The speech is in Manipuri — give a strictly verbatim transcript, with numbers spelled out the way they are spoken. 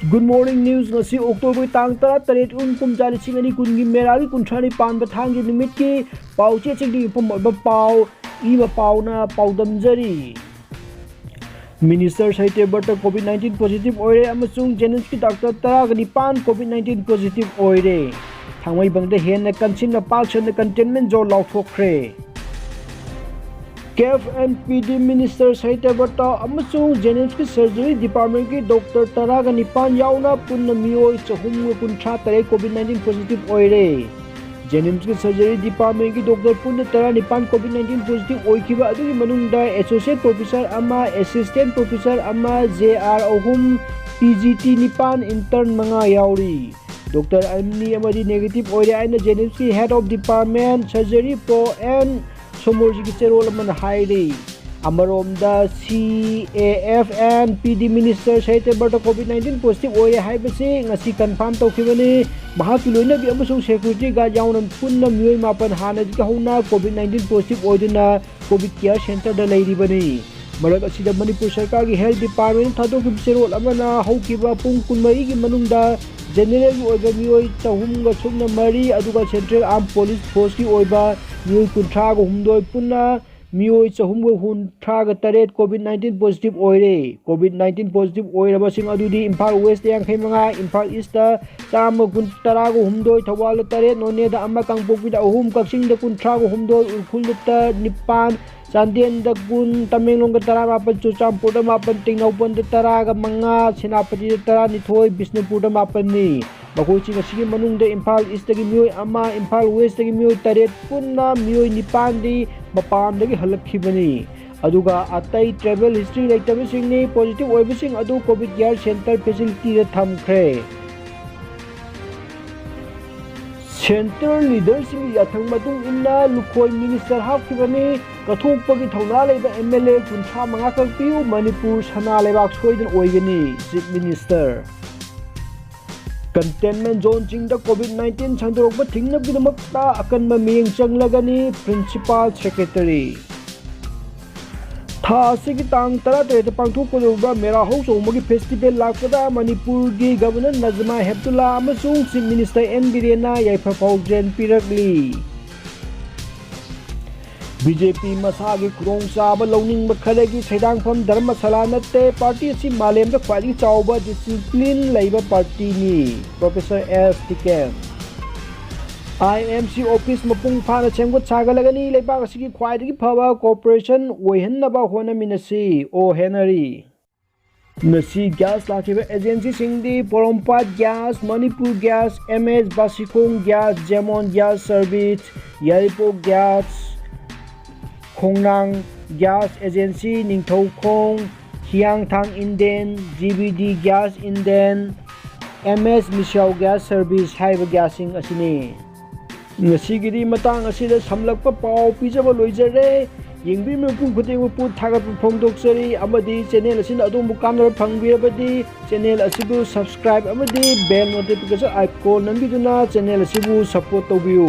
Good Morning News, ꯉꯁꯤ October ꯇꯥꯡ ꯇꯔꯥ ꯇꯔꯦꯠ, ꯏꯪ ꯀꯨꯝꯖꯥ ꯂꯤꯁꯤꯡ ꯑꯅꯤ ꯀꯨꯟꯒꯤ ꯃꯦꯔꯥꯒꯤ ꯀꯨꯟꯊ꯭ꯔꯥ ꯅꯤꯄꯥꯟꯕ ꯊꯥꯡꯒꯤ ꯅꯨꯃꯤꯠꯀꯤ ꯄꯥꯎ ꯆꯦꯁꯤꯡꯗ ꯌꯨꯝꯐꯝ ꯑꯣꯏꯕ ꯄꯥꯎ ꯏꯕ ꯄꯥꯎꯅ ꯄꯥꯎꯗꯝꯖꯔꯤ꯫ Minister ꯁꯍꯤꯇ꯭ꯌ Bhatta COVID nineteen positive ꯑꯣꯏꯔꯦ ꯑꯃꯁꯨꯡ JNIMSꯀꯤ doctor ꯇꯔꯥꯒ ꯅꯤꯄꯥꯟ COVID nineteen positive ꯑꯣꯏꯔꯦ꯫ ꯊꯥꯡꯃꯩꯕꯟꯗ ꯍꯦꯟꯅ ꯀꯟꯁꯤꯟꯅ ꯄꯥꯛ ꯁꯟꯅ containment zone ꯂꯥꯎꯊꯣꯛꯈ꯭ꯔꯦ꯫ CAF and PD Minister ꯁꯍꯤꯇ꯭ꯌ Bhatta ꯑꯃꯁꯨꯡ JNIMSꯀꯤ surgery departmentꯀꯤ doctor ꯇꯔꯥꯒ ꯅꯤꯄꯥꯟ ꯌꯥꯎꯅ ꯄꯨꯟꯅ ꯃꯤꯑꯣꯏ ꯆꯍꯨꯝꯒ ꯀꯨꯟꯊ꯭ꯔꯥ ꯇꯔꯦꯠ COVID nineteen positive ꯑꯣꯏꯔꯦ꯫ JNIMSꯀꯤ surgery departmentꯀꯤ doctor ꯄꯨꯟꯅ ꯇꯔꯥꯅꯤꯄꯥꯟ COVID nineteen positive ꯑꯣꯏꯈꯤꯕ ꯑꯗꯨꯒꯤ ꯃꯅꯨꯡꯗ associate professor ꯑꯃ, assistant professor ꯑꯃ, JR ꯑꯍꯨꯝ, PGT ꯅꯤꯄꯥꯟ, intern ꯃꯉꯥ ꯌꯥꯎꯔꯤ꯫ Doctor ꯑꯅꯤ ꯑꯃꯗꯤ negative ꯑꯣꯏꯔꯦ ꯍꯥꯏꯅ JNIMSꯀꯤ head of department surgery Pro N ꯁꯣꯃꯣꯔꯖꯤꯒꯤ ꯆꯦꯔꯣꯜ ꯑꯃꯅ ꯍꯥꯏꯔꯤ꯫ ꯑꯃꯔꯣꯝꯗ, CAF and PD Minister ꯁꯍꯤꯇ꯭ꯌ Bhatta COVID nineteen positive ꯑꯣꯏꯔꯦ ꯍꯥꯏꯕꯁꯤ ꯉꯁꯤ confirm ꯇꯧꯈꯤꯕꯅꯤ꯫ ꯃꯍꯥꯛꯀꯤ ꯂꯣꯏꯅꯕꯤ ꯑꯃꯁꯨꯡ security guard ꯌꯥꯎꯅ ꯄꯨꯟꯅ ꯃꯤꯑꯣꯏ ꯃꯥꯄꯟ ꯍꯥꯟꯅꯗꯒꯤ ꯍꯧꯅ COVID nineteen positive ꯑꯣꯏꯗꯨꯅ COVID care centreꯗ ꯂꯩꯔꯤꯕꯅꯤ꯫ ꯃꯔꯛ ꯑꯁꯤꯗ, ꯃꯅꯤꯄꯨꯔ ꯁꯔꯀꯥꯔꯒꯤ health department ꯊꯥꯗꯣꯛꯈꯤꯕ ꯆꯦꯔꯣꯜ ꯑꯃꯅ ꯍꯧꯈꯤꯕ ꯄꯨꯡ ꯀꯨꯟꯃꯔꯤꯒꯤ ꯃꯅꯨꯡꯗ generalꯒꯤ ꯑꯣꯏꯕ ꯃꯤꯑꯣꯏ ꯆꯍꯨꯝꯒ ꯁꯨꯞꯅ ꯃꯔꯤ, ꯑꯗꯨꯒ Central Armed Police Forceꯀꯤ ꯑꯣꯏꯕ ꯃꯤꯑꯣꯏ ꯀꯨꯟꯊ꯭ꯔꯥꯒ ꯍꯨꯝꯗꯣꯏ, ꯄꯨꯟꯅ ꯃꯤꯑꯣꯏ ꯆꯍꯨꯝꯒ ꯍꯨꯝꯗ꯭ꯔꯥꯒ ꯇꯔꯦꯠ COVID nineteen positive ꯑꯣꯏꯔꯦ꯫ COVID nineteen positive ꯑꯣꯏꯔꯕꯁꯤꯡ ꯑꯗꯨꯗꯤ ꯏꯝꯐꯥꯜ Westꯇ ꯌꯥꯡꯈꯩ ꯃꯉꯥ, ꯏꯝꯐꯥꯜ Eastꯇ ꯆꯥꯝꯃ ꯀꯨꯟ, ꯇꯔꯥꯒ ꯍꯨꯝꯗꯣꯏ, ꯊꯧꯕꯥꯜꯗ ꯇꯔꯦꯠ, ꯅꯣꯅꯦꯗ ꯑꯃ, ꯀꯥꯡꯄꯣꯛꯄꯤꯗ ꯑꯍꯨꯝ, ꯀꯛꯆꯤꯡꯗ ꯀꯨꯟꯊ꯭ꯔꯥꯒ ꯍꯨꯝꯗꯣꯏ, ꯎꯈ꯭ꯔꯨꯜꯗ ꯅꯤꯄꯥꯟ, ꯆꯥꯟꯗꯦꯜꯗ ꯀꯨꯟ, ꯇꯃꯦꯡꯂꯣꯡꯗ ꯇꯔꯥꯃꯥꯄꯟ, ꯆꯨꯔꯆꯥꯟꯄꯨꯔꯗ ꯃꯥꯄꯟ, ꯇꯦꯡꯅꯧꯄꯜꯗ ꯇꯔꯥꯒ ꯃꯉꯥ, ꯁꯦꯅꯥꯄꯇꯤꯗ ꯇꯔꯥꯅꯤꯊꯣꯏ, ꯕꯤꯁꯅꯨꯄꯨꯔꯗ ꯃꯥꯄꯟꯅꯤ꯫ ꯃꯈꯣꯏꯁꯤꯡ ꯑꯁꯤꯒꯤ ꯃꯅꯨꯡꯗ ꯏꯝꯐꯥꯜ Eastꯇꯒꯤ ꯃꯤꯑꯣꯏ ꯑꯃ, ꯏꯝꯐꯥꯜ Westꯇꯒꯤ ꯃꯤꯑꯣꯏ ꯇꯔꯦꯠ, ꯄꯨꯟꯅ ꯃꯤꯑꯣꯏ ꯅꯤꯄꯥꯟꯗꯤ ꯃꯄꯥꯟꯗꯒꯤ ꯍꯜꯂꯛꯈꯤꯕꯅꯤ꯫ ꯑꯗꯨꯒ ꯑꯇꯩ travel history ꯂꯩꯇꯕꯁꯤꯡꯅꯤ꯫ Positive ꯑꯣꯏꯕꯁꯤꯡ ꯑꯗꯨ COVID care centre facilityꯗ ꯊꯝꯈ꯭ꯔꯦ꯫ Centre leaderꯁꯤꯡꯒꯤ ꯌꯥꯊꯪ ꯃꯇꯨꯡ ꯏꯟꯅ ꯂꯨꯈꯣꯏ minister ꯍꯥꯞꯈꯤꯕꯅꯤ꯫ ꯀꯠꯊꯣꯛꯄꯒꯤ ꯊꯧꯅꯥ ꯂꯩꯕ MLA ꯀꯨꯟꯊ꯭ꯔꯥ ꯃꯉꯥ ꯈꯛ ꯄꯤꯌꯨ, ꯃꯅꯤꯄꯨꯔ ꯁꯅꯥ ꯂꯩꯕꯥꯛ ꯁꯣꯏꯗꯅ ꯑꯣꯏꯒꯅꯤ, Chief Minister꯫ Containment zoneꯁꯤꯡꯗ COVID nineteen ꯁꯟꯗꯣꯔꯛꯄ ꯊꯤꯡꯅꯕꯒꯤꯗꯃꯛꯇ ꯑꯀꯟꯕ ꯃꯤꯠꯌꯦꯡ ꯆꯪꯂꯒꯅꯤ, Principal Secretary꯫ ꯊꯥ ꯑꯁꯤꯒꯤ ꯇꯥꯡ ꯇꯔꯥꯇꯔꯦꯠꯇ ꯄꯥꯡꯊꯣꯛꯀꯗꯧꯔꯤꯕ ꯃꯦꯔꯥ ꯍꯧ ꯆꯣꯡꯕꯒꯤ ꯐꯦꯁꯇꯤꯚꯦꯜ ꯂꯥꯛꯄꯗ ꯃꯅꯤꯄꯨꯔꯒꯤ ꯒꯕꯔꯅꯔ ꯅꯖꯃꯥ ꯍꯦꯞꯇꯨꯜꯂꯥ ꯑꯃꯁꯨꯡ ꯆꯤꯐ ꯃꯤꯅꯤꯁꯇꯔ ꯑꯦꯟ ꯕꯤꯔꯦꯟꯅ ꯌꯥꯏꯐ ꯄꯥꯎꯖꯦꯜ ꯄꯤꯔꯛꯂꯤ꯫ ꯕꯤ ꯖꯦ ꯄꯤ ꯃꯁꯥꯒꯤ ꯈꯨꯗꯣꯡꯆꯥꯕ ꯂꯧꯅꯤꯡꯕ ꯈꯔꯒꯤ ꯁꯩꯗꯥꯡꯐꯝ ꯙꯔꯃꯁꯥꯂꯥ ꯅꯠꯇꯦ꯫ ꯄꯥꯔꯇꯤ ꯑꯁꯤ ꯃꯥꯂꯦꯝꯗ ꯈ꯭ꯋꯥꯏꯗꯒꯤ ꯆꯥꯎꯕ ꯗꯤꯁꯤꯄ꯭ꯂꯤꯟ ꯂꯩꯕ ꯄꯥꯔꯇꯤꯅꯤ꯫ ꯄ꯭ꯔꯣꯐꯦꯁꯔ ꯑꯦꯁ ꯇꯤꯀꯦꯟ꯫ ꯑꯥꯏ ꯑꯦꯝ ꯁꯤ ꯑꯣꯐꯤꯁ ꯃꯄꯨꯡ ꯐꯥꯅ ꯁꯦꯝꯒꯠ ꯁꯥꯒꯠꯂꯒꯅꯤ꯫ ꯂꯩꯕꯥꯛ ꯑꯁꯤꯒꯤ ꯈ꯭ꯋꯥꯏꯗꯒꯤ ꯐꯕ ꯀꯣꯔꯄꯣꯔꯦꯁꯟ ꯑꯣꯏꯍꯟꯅꯕ ꯍꯣꯠꯅꯃꯤꯟꯅꯁꯤ꯫ ꯑꯣ ꯍꯦꯅꯔꯤ꯫ ꯉꯁꯤ ꯒ꯭ꯌꯥꯁ ꯂꯥꯛꯈꯤꯕ ꯑꯦꯖꯦꯟꯁꯤꯁꯤꯡꯗꯤ Porompat gas, Manipur gas, M S Bashikhong gas, Jemon gas service, Yairipok gas, ꯈꯣꯡꯅꯥꯡ gas agency, Ningthoukhong, Hiyangthang Indane, G B D gas Indane, M S Misao gas service ꯍꯥꯏꯔꯤꯕ ꯒ꯭ꯌꯥꯁꯁꯤꯡ ꯑꯁꯤꯅꯤ꯫ ꯉꯁꯤꯒꯤꯗꯤ ꯃꯇꯥꯡ ꯑꯁꯤꯗ ꯁꯝꯂꯞꯄ ꯄꯥꯎ ꯄꯤꯖꯕ ꯂꯣꯏꯖꯔꯦ꯫ ꯌꯦꯡꯕꯤꯔꯤꯕ ꯃꯤꯄꯨꯝ ꯈꯨꯗꯤꯡꯃꯛꯄꯨ ꯊꯥꯒꯠꯄ ꯐꯣꯡꯗꯣꯛꯆꯔꯤ ꯑꯃꯗꯤ ꯆꯦꯅꯦꯜ ꯑꯁꯤꯅ ꯑꯗꯣꯝꯕꯨ ꯀꯥꯟꯅꯕ ꯐꯪꯕꯤꯔꯕꯗꯤ ꯆꯦꯅꯦꯜ ꯑꯁꯤꯕꯨ subscribe ꯑꯃꯗꯤ bell notification icon ꯅꯝꯕꯤꯗꯨꯅ ꯆꯦꯅꯦꯜ ꯑꯁꯤꯕꯨ support ꯇꯧꯕꯤꯌꯨ꯫